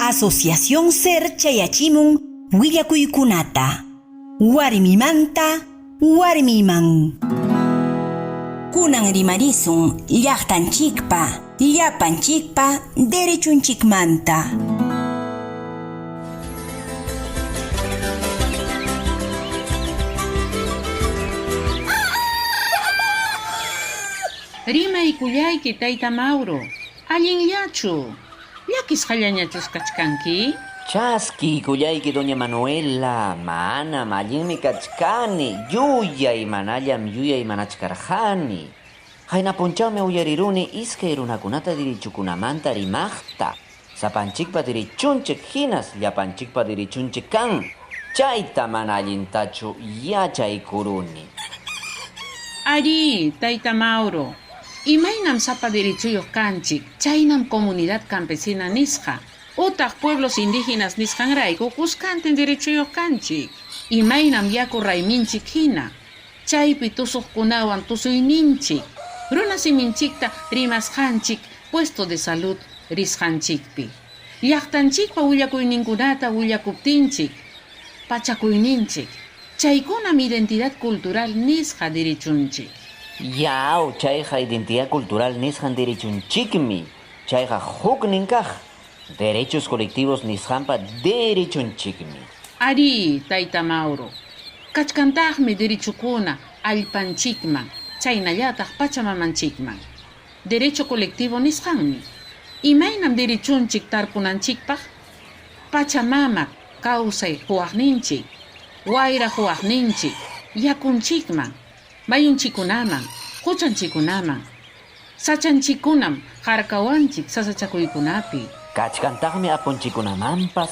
Asociación Ser chayachimun willakuykunata. Warmimanta warmiman. Kunan rimarisun llaqtanchikpa, llapanchikpa derechunchikmanta. Rimaykullayki tayta Mauro, allinllachu? Llakisqallañachus kachkanki? Chaskiykullayki doña Manuela, manam allinmi kachkani, yuyay manallam yuyay manachkarqani. Qayna punchawmi uyariruni iskay runakunata dirichukunamanta rimaqta. Sapanchikpa dirichunchik hinas llapanchikpa dirichunchik kan. Chayta mana allintachu yachaykuruni. Arí, tayta Mauro. Imaynam sapa dirichuyuq kanchik, chaynam comunidad campesina nisqa, utaq pueblos indígenas nisqanrayku kuskantin dirichuyuq kanchik. Imaynam yaku rayminchik hina, chaypi tusuqkunawan tusuyninchik, runa siminchikta rimasqanchik puesto de salud risqanchikpi. Llaqtanchikpa willakuyninkunata willakuptinchik, pachakuyninchik, chaykunam identidad cultural nisqa dirichunchik. Yaw, chayqa identidad cultural nisqan dirichunchikmi. Chayqa huknin kaq derechos colectivos nisqanpa dirichunchikmi. Arí, tayta Mauro. Kachkantaqmi dirichukuna allpanchikman, chaynallataq pachamamanchikman. Derecho colectivo nisqanmi. Imaynam dirichunchik tarpunanchikpaq? Pachamama kawsay quwaqninchik, wayra quwaqninchik, yakunchikman, mayunchikkunaman, quchanchikkunaman. Sachanchikkunam harkawanchik sasachakuykunapi. Kachkantaqmi apunchikkunamanpas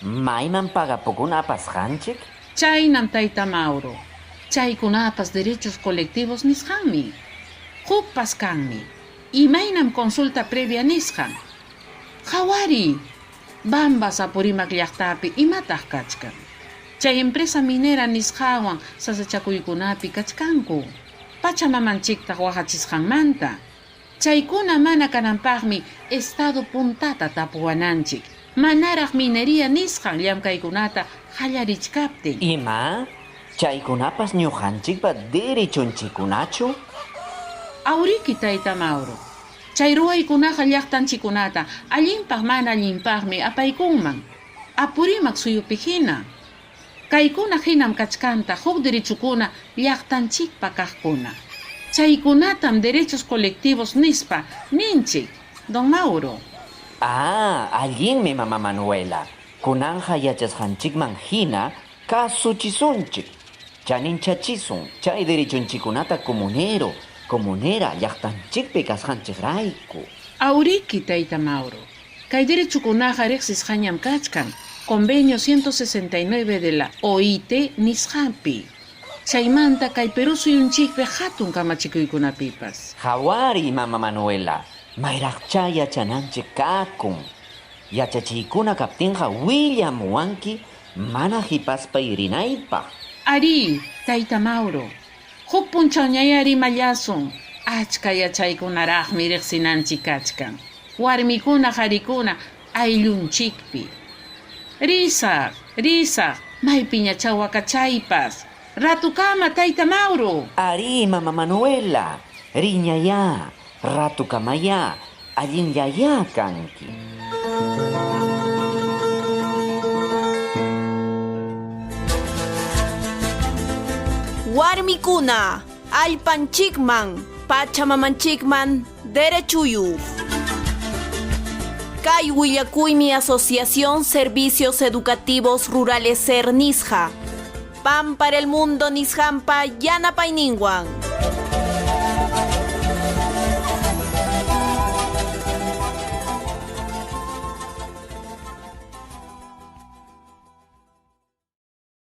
mayman pagapukuna apasqanchik. Chaynam tayta Mauro. Chaykunapas derechos colectivos nisqanmi. Hukpas kanmi. Imaynam consulta previa nisqan. Qhawariy! Bambas Apurímac llaqtapi imataq kachkan. Chay empresa minera nisqawan sasachakuykunapi kachkanku. Pachamamanchiktaq waqachisqanmanta. Chaykuna mana kananpaqmi Estado puntata tapuwananchik, manaraq minería nisqan llamkaykunata qallarichkaptin. Ima? Chaykunapas ñuqanchikpa derechonchikkunachu? Awriki tayta Mauro. Chay ruwaykunaqa llaqtanchikkunata allinpaq mana allinpaqmi apaykunman, Apurímac suyupi hina. Kaykuna hinam kachkantaq huk derechukuna llaqtanchikpa kaqkuna. Chaykunatam derechos colectivos nispa ninchik, don Mauro. Ah, allinmi mama Manuela. Kunanqa yachasqanchikman hina kasuchisunchik, chaninchachisun chay derechonchikkunata comunero, comunera llaqtanchikpi kasqanchikrayku. Awriki, tayta Mauro. Kay derechukunaqa riqsisqañam kachkan Convenio 169 de la OIT nisqanpi, chaymanta kay Perú suyunchikpi hatun kamachikuykunapipas. Qhawariy, mama Manuela, mayraqchá yachananchik kakun. Yachachiykuna kaptinqa willamuwanki mana hipaspay rinaypaq. Arí, tayta Mauro. Huk punchawñayá rimallasun, achka yachaykunaraqmi riqsinanchik kachkan, warmikuna qarikuna ayllunchikpi. Risaq, risaq, maypiñachá wakachaypas. Ratukama, tayta Mauro! Arí, mama Manuela, riñayá, ratukamayá, allinllayá kanki. Warmikuna, allpanchikman, pachamamanchikman derechuyuq. Kay willakuymi Asociación Servicios Educativos Rurales SER nisqa, Pan para el Mundo nisqanpa yanapayninwan.